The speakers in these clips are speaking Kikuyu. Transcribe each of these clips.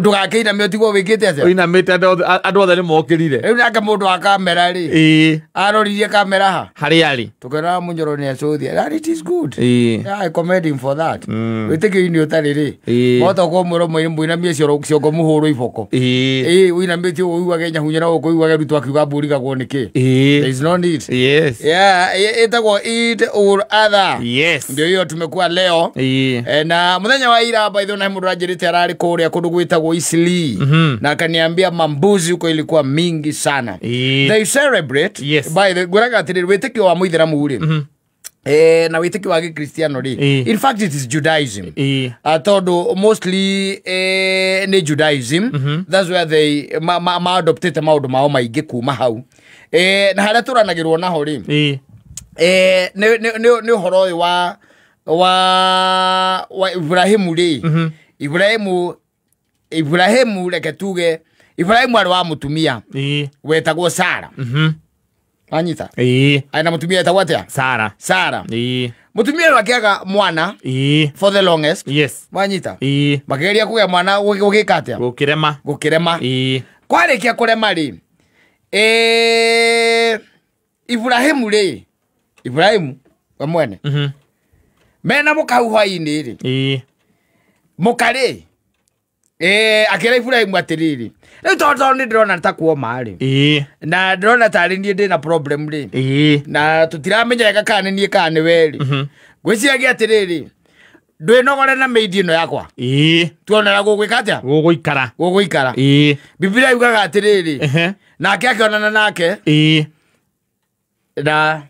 Ndũgakĩiname ũtigwo wĩkĩte atĩa? Ũinamĩte andũ othe nĩ mokĩrire. Rĩu nake mũndũ wa kamera rĩ, aroririe kamera ha harĩa arĩ. Tũkĩona Mũnyoro nĩ acũthia, and it is good. Yeah, I commend him for that. Wĩtĩkio-inĩ ũtarĩ rĩ, mahota gũkorwo mwĩro mũinamie ciongo mũhũrwo iboko. Ĩĩ, ũinamĩtie ũguo ũiguage nyahunya na gũkũ ũiguage Ruto akiuga mbũrigagwo nĩkĩ. There is no need. Yeah, ĩtagwo Eid ul Adha. Ndio hiyo tumekuwa leo. Na muthenya wa ira, by the way, na mũndũ anjĩrĩte ararĩ kũrĩa kũndũ gwĩtagwo Eastleigh, na akaniambia mambuzi huko ilikuwa mingi sana. They celebrate. By the ngwĩraga atĩrĩrĩ, wĩtĩkio wa mũithĩramu rĩ, na wĩtĩkio wa gĩkristiano rĩ, in fact it is Judaism. Tondũ mostly nĩ Judaism. That's where they ma adoptĩte maũndũ mao maingĩ kuma hau. Na harĩa tũranagĩrwo naho rĩ, nĩ ũhoro ũyũ wa Ibrahimu rĩ. Ibrahimu, reke tuge Ibrahimu arĩ wa mũtumia wetagwo Sara. Wanyita? Arĩ na mũtumia wetagwo atĩa? Sara. Sara. Mũtumia ũyũ akĩaga mwana for the longest. Wanyita? Makĩgeria kũgĩa mwana, gũgĩka atĩa? Gũkĩrema. Gũkĩrema. Kwarĩkia kũrema rĩ, Ibrahimu rĩ, Ibrahimu we mwene mena mũka hau hwainĩ rĩ, mũka rĩ, akĩra Ibrahimu atĩrĩrĩ, rĩu tondũ nĩ ndĩrona ta kuoma rĩ, na ndĩrona tarĩ niĩ ndĩna problem rĩ, na tũtiramenya wega kana nĩ niĩ kana nĩ we rĩ, ngwĩciragia atĩrĩrĩ, ndwĩnogore na mĩindi ĩno yakwa, tuonera gũgwĩka atĩa. Gũgũikara. Gũgũikara. Bibilia yugaga atĩrĩrĩ, nake akĩonana nake na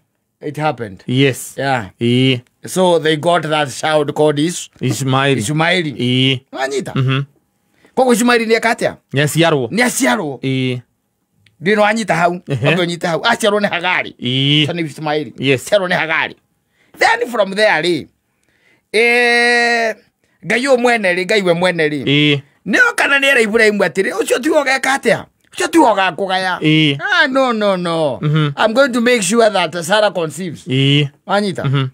it happened. Yeah. So they got that child called Ismaili. Ismaili. Wanyita? Koguo Ismaili nĩ eka atĩa? Nĩaciarwo. Nĩ aciarwo. Ndĩ wanyita hau? Wambe ũnyite hau. Aciarwo nĩ Hagari. So nĩ Ismaili. Aciarwo nĩ Hagari. Then from there rĩ, Ngai ũyũ mwene rĩ, Ngai we mwene rĩ, nĩ kana nĩ era Ibrahimu atĩrĩ, ũcio tiwe ũgeka atĩa, ũcio tiwe ũgakũgaya. Ah, no, no, no. I'm going to make sure that Sarah conceives. Wanyita?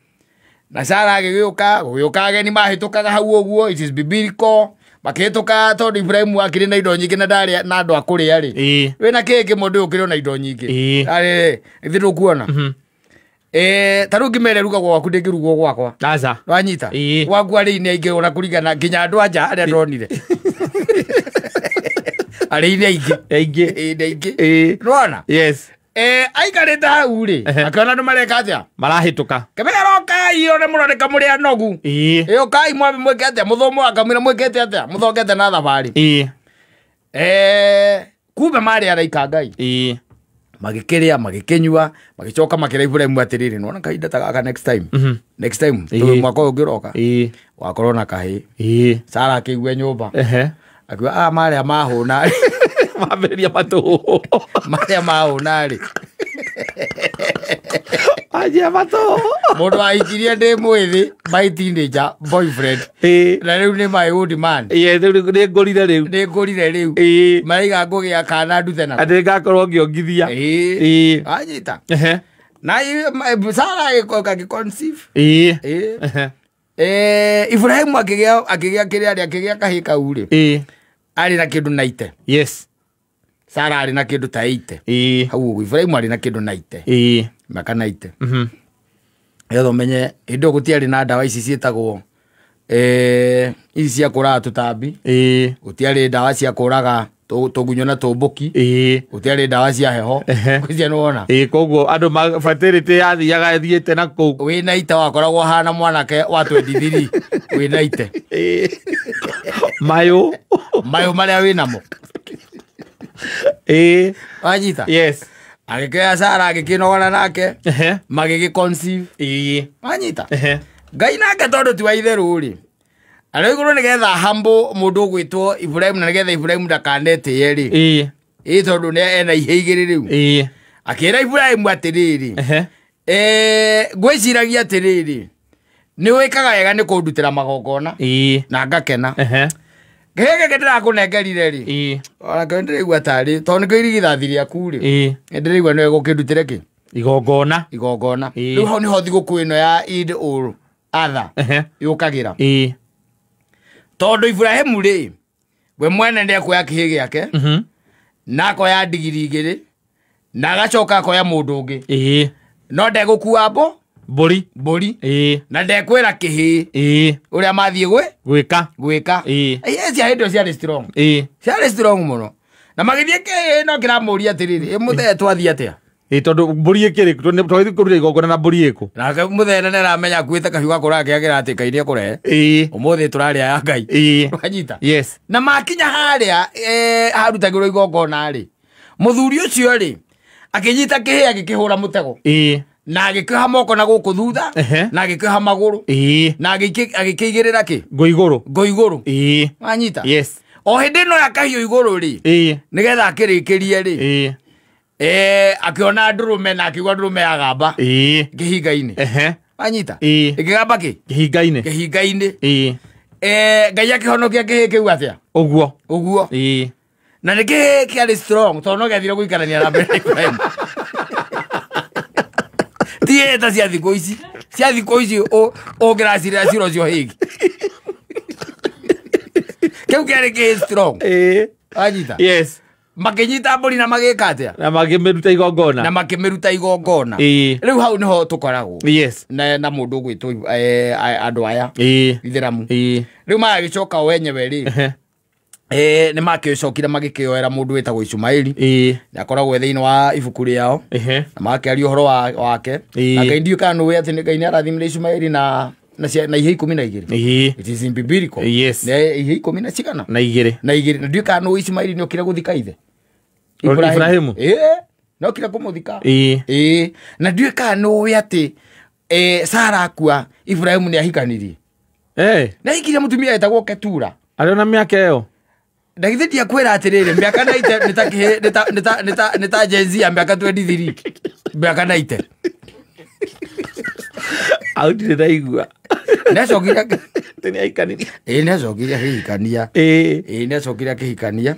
Na Sarah agĩgĩũka, gũgĩũka ageni mahĩtũkaga hau ũguo, it is biblical, makĩhĩtũka tondũ Ibrahimu akĩrĩ na indo nyingĩ na ndarĩ na andũ a kũrĩa rĩ. Wĩna kĩĩ kĩmwe ndũĩ ũkĩrĩ na indo nyingĩ. Arĩ ithuĩ ndũkuona. Ta rĩu ngima ĩrĩa ĩrugagwo gwaku ndĩngĩrugwo gwakwa. Aca. Wanyita? Gwaku arĩi nĩ aingĩ ona kũringana nginya andũ a nja arĩa ndonire, arĩi nĩ aingĩ. Aingĩ. Ĩĩ, nĩ aingĩ. Nĩwona? Yes. Aikarĩte hau rĩ, akĩona andũ mareka atĩa? Marahĩtũka. Kĩmera ũkai one mũroneka mũrĩ anogu. Ĩ, ũkai mwambe mwĩke atĩa, mũthũmũ akamwĩra mwĩkĩte atĩa, mũthongete na thabarĩ. Kumbe marĩ araika Ngai. Magĩkĩrĩa, magĩkĩnyua, magĩcoka makĩra Ibrahimu atĩrĩrĩ, nĩwona kahinda ta gaka next time, next time, tondũ mwaka ũyũ ũngĩroka wakorwo na kahĩĩ. Sara akĩigua nyũmba, akiuga a marĩa mahũna. Mambĩrĩria matũ. Marĩa mahũna rĩ. Anjia matũ. Mũndũ wahikirie ndĩ mwĩthĩ, my teenager boyfriend, na rĩu nĩ my old man. Ĩĩ, rĩu nĩ ngũrire rĩu. Nĩ ngũrire rĩu. Maraiga ngũgĩa kana nduthe nako. Atĩ ngakorwo ngĩongithia. Anyita. Na Sara agĩcoka agĩconceive. Ibrahimu akĩgĩa kĩrĩa rĩ, akĩgĩa kahĩĩ kau rĩ, arĩ na kĩndũ 90. Sara arĩ na kĩndũ ta 80 hau ũguo. Ibrahimu arĩ na kĩndũ 90, mĩaka 90. Nĩgetha ũmenye hĩndĩ ĩyo gũtiarĩ na ndawa ici ciĩtagwo ici cia kũraga tũtambi, gũtiarĩ ndawa cia kũraga tũgunyũ na tũmbũki, gũtiarĩ ndawa cia heho. Ngwĩciria nĩwona. Ĩĩ, koguo andũ fertility yathiaga ĩthiĩte na kũu. Wĩna ite wakoragwo hana mwanake wa 23 wĩna ite. Mayũ. Mayũ marĩa wĩnamo. Wanyita? Yes. Agĩkĩoya Sara, agĩkĩnogora nake, magĩgĩ conceive. Wanyita? Ngai nake tondũ ti wa itherũ rĩ, arĩ igũrũ nĩgetha humble mũndũ ũgwĩtwo Ibrahimu, na nĩgetha Ibrahimu ndakanetĩye rĩ, ĩ tondũ nĩ ena ihĩ igĩrĩ rĩu, akĩra Ibrahimu atĩrĩrĩ, ngwĩciragia atĩrĩrĩ, nĩ wĩkaga wega nĩ kũndutĩra magongona na ngakena. Kĩhĩ gĩkĩ ndĩrakũnengerire rĩ, ona kĩo ndĩraigua tarĩ tondũ nĩkĩo irigithathi rĩaku rĩ, nĩndĩraigua nĩwe gũkĩndutĩre kĩ? Igongona. Igongona. Rĩu hau nĩho thigũkũ ĩno ya Eid ul Adha yũkagĩra, tondũ Ibrahimu rĩ, We mwene nĩ ekuoya kĩhĩ gĩake na akoya ndigiri igĩrĩ na agacoka akoya mũndũ ũngĩ. No ndegũkua mbo mbũri mbũri na ndekwĩra kĩhĩ ũrĩa mathiĩ gwĩka gwĩka. Cia hĩndĩ ĩyo ciarĩ strong. Ciarĩ strong mũno. Na magĩthiĩ kĩhĩ no kĩramũria atĩrĩrĩ, ĩ mũthee twathiĩ atĩa? Tondũ mbũri ĩkĩrĩ twagĩthiĩ kũruta igongona na mbũri ĩkũ. Nake mũthee nĩ aramenya akuĩte kahiũ ga kũraga kĩrĩa atĩ Ngai nĩekũrehe. Ũmũthĩ tũrarĩa ya Ngai. Wanyita? Yes. Na makinya harĩa harutagĩrwo igongona rĩ, mũthuri ũcio rĩ akĩnyita kĩhĩ agĩkĩhũra mũtego. Na agĩkĩoha moko na gũkũ thutha na agĩkĩoha magũrũ na agĩkĩigĩrĩra kĩ? Ngo igũrũ. Ngo igũrũ. Wanyita? Yes. O hĩndĩ ĩno ya kahiũ igũrũ rĩ, nĩgetha akĩrĩkĩrie rĩ, akiona ndũrũme na akiuga ndũrũme yagamba kĩhinga-inĩ. Wanyita? Ĩkĩgamba kĩ? Kĩhinga-inĩ. Kĩhinga-inĩ. Ngai akĩhonokia kĩhĩ kĩu atĩa? Ũguo. Ũguo. Na nĩ kĩhĩ kĩarĩ strong tondũ no gĩathire gũikarania na mbere Ibrahim. Ti ta cia thikũ ici. Cia thikũ ici ũngĩracirĩra ciro cio hĩgi. Kĩu kĩarĩ kĩhĩ strong. Wanyita? Yes. Makĩnyita mbũri na magĩka atĩa? Na makĩmĩruta igongona. Na makĩmĩruta igongona. Rĩu hau nĩho tũkoragwo. Yes. Na mũndũ ũgwĩtwo andũ aya. Ithĩramu. Rĩu magagĩcoka o wenyewe rĩ. Nĩ makĩcokire magĩkĩoera mũndũ wĩtagwo Ishumaeli. Nĩ akoragwo thĩinĩ wa ibuku rĩao. Na makĩaria ũhoro wake. Na Ngai ndiũĩ kana nĩũĩ atĩ Ngai nĩarathimire Ishumaeli na na ihe 12. It is in biblical. Yes. Nĩ ihe 10 na cigana? Na igĩrĩ. Na igĩrĩ. Na ndiũĩ kana nĩũĩ Ishumaeli nĩokire gũthika ithe. Ibrahimu. Nĩokire kũmũthika. Na ndiũĩ kana nĩũĩ atĩ Sara akua Ibrahimu nĩahikanirie. Nĩahikirie mũtumia wetagwo Ketura. Arĩ ona mĩaka ĩyo. Ndagithĩ ndiakwĩra atĩrĩrĩ, mĩaka 90 nĩ ta Gen Z ya mĩaka 23. Mĩaka 90. Au ndirĩ ndaigua. Nĩacokire Nĩahikanirie. Nĩacokire akĩhikania. Nĩacokire akĩhikania.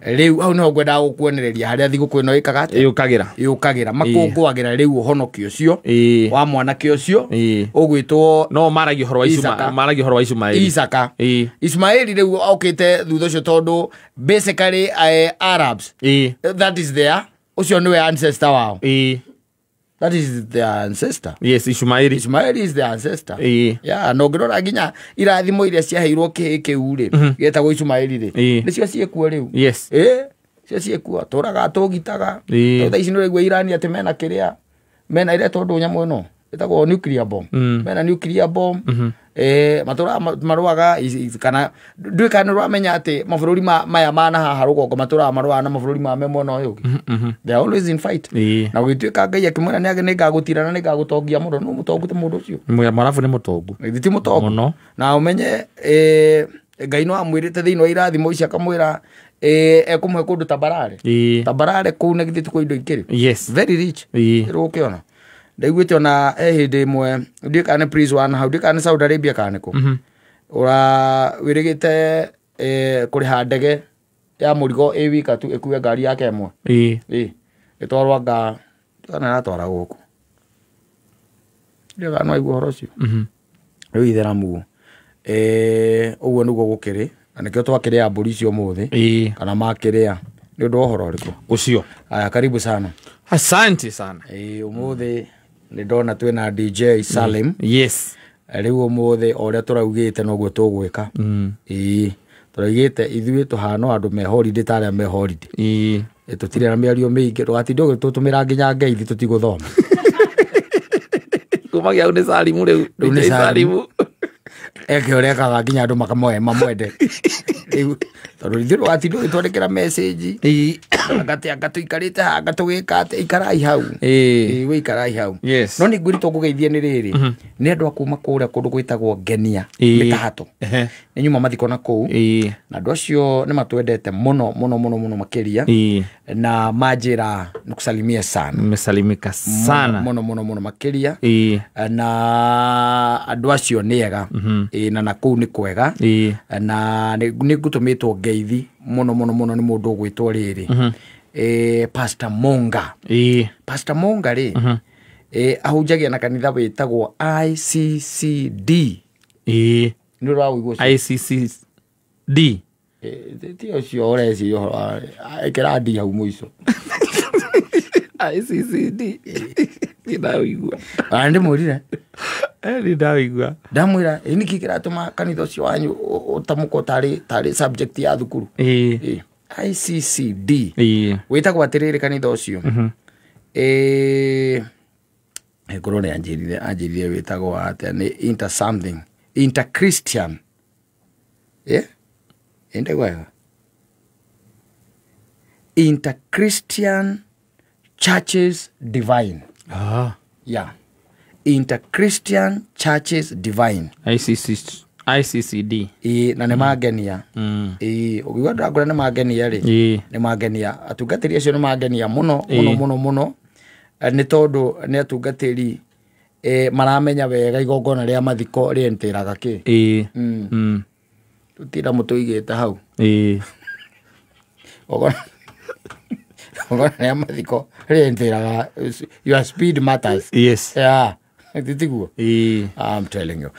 Rĩu hau nĩho ngwendaga gũkuonereria harĩa thigũkũ ĩno ĩkaga atĩa? Yũkagĩra. Yũkagĩra. Makũngũagĩra rĩu ũhonokio ũcio wa mwanake ũcio ũgwĩtwo no maragia ũhoro wa Ishumaeli. Maragia ũhoro wa Ishumaeli. Isaka. Ishumaeli rĩu okĩte thutha ũcio tondũ basically Arabs. That is their ũcio nĩwe ancestor wao. That is their ancestor. Yes, Ishumaeli. Ishumaeli is their ancestor. Yeah, no ngirora nginya irathimo iria ciaheirwo kĩhĩ kĩu rĩ, gĩetagwo Ishumaeli rĩ. Nĩcio ciĩkuo rĩu. Yes. Cio ciĩkuo tũraga tũgitaga. Thaa ici nĩũraigua Irani atĩ mena kĩrĩa, mena ĩrĩa tondũ nyamũ ĩno ĩtagwo nuclear bomb. Mena nuclear bomb. Matũraga marũaga kana ndũĩ kana nĩũramenya atĩ mabũrũri maya mana haha rũgongo matũraga marũaga na mabũrũri ma me mwena ũyũ ũngĩ. They are always in fight. Na gũgĩtuĩka Ngai akĩmwĩra nĩngagũtira na nĩngagũtongia mũno, nũ mũtongu ta mũndũ ũcio. Mwarabu nĩ mũtongu. Githĩ ti mũtongu? Mũno. Na ũmenye Ngai no amwĩrĩte thĩinĩ wa irathimo ici akamwĩra ekũmũhe kũndũ Tambarare. Tambarare kũu na githĩ ti kwa indo ikĩrĩ. Yes. Very rich. Rĩu ũkĩona. Ndaiguĩte ona he hĩndĩ ĩmwe ndiũĩ kana nĩ Prince wa hau ndiũĩ kana nĩ Saudi Arabia kana nĩ kũ. Ũra wĩrĩgĩte kũrĩha ndege ya mũrigo ĩ wika tu ĩkue ngari yake ĩmwe. Ĩtwarwo anga kana ĩratwara gũkũ. Ndiũĩ kana nĩwaigua ũhoro ũcio. Rĩu itheramu ũguo nĩguo gũkĩrĩ na nĩkĩo twakĩrĩa mbũri icio ũmũthĩ kana makĩrĩa nĩ ũndũ wa ũhoro ũrĩkũ ũcio. Aya, karibu sana. Asante sana. Ũmũthĩ nĩ ndona twĩna DJ Salim. Yes. Rĩu ũmũthĩ o ũrĩa tũraugĩte noguo tũgwĩka. Tũraugĩte ithuĩ tũhana andũ me holiday ta arĩa me holiday. Tũtirĩ na mĩario mĩingĩ, ndũgatinde ũgĩtũtũmĩra nginya ngeithi tũtigũthoma. Kumagia hau nĩ Salimu rĩu. Rĩu nĩ DJ Salimu. Eke ũrĩa ekaga nginya andũ makamwe mamwende. Rĩu tondũ ithuĩ ndũgatinde ũgĩtwandĩkĩra message. Anga anga tũikarĩte haha, anga tũgĩka atĩa, ikarai hau. We ikarai hau. Yes. No nĩ ngwĩrĩtwo ngũgeithie nĩ rĩrĩ. Nĩ andũ a kuma kũrĩa kũndũ gwĩtagwo Ngenia, Mĩtahato. Nĩ nyuma mathiko na kũu. Na andũ acio nĩ matwendete mũno mũno mũno mũno makĩria. Na manjĩra nĩkusalimie sana. Nimesalimika sana. Mũno mũno mũno makĩria. Na andũ acio nĩ ega. Na nakũu nĩ kwega. Na nĩ ngũtũmĩtwo ngeithi mũno mũno mũno nĩ mũndũ ũgwĩtwo rĩrĩ. Pastor Monga. Pastor Monga rĩ, ahunjagia na kanitha wĩtagwo ICCD. Nĩ ũraũigua ũcio? ICCD. Ti ũcio ũreciria ũhoro wa ĩkĩra D hau mũico. ICCD. Ndawigua. Ona ndĩmwĩrire. Nĩ ndawigua. Ndamwĩra ĩ nĩkĩ kĩratũma kanitha ũcio wanyu ũtamũkwo tarĩ subject ya thukuru. Ĩĩ. Ĩ, ICCD. Ĩĩ. Wĩtagwo atĩrĩrĩ kanitha ũcio. Ngorwo nĩ anjĩrire wĩtagwo atĩa, nĩ inter something, inter Christian. Ĩndagwo wega. Inter Christian Churches Divine. Yeah. Inter Christian Churches Divine. ICCD. Ĩĩ, na nĩ mangenia. Ĩĩ, ũngĩigua ndĩrakwĩra nĩ mangenia rĩ. Ĩĩ. Nĩ mangenia. Atungatĩri acio nĩ mangenia mũno mũno mũno mũno. Nĩ tondũ nĩ atungatĩri maramenya wega igongona rĩa mathiko rĩentĩraga kĩ. Ĩĩ. Tũtinda mũtũigĩte hau. Ĩĩ. Igongona rĩa mathiko rĩentĩraga your speed matters. Yes. Yeah. Tiguo. Ĩĩ. I'm telling you.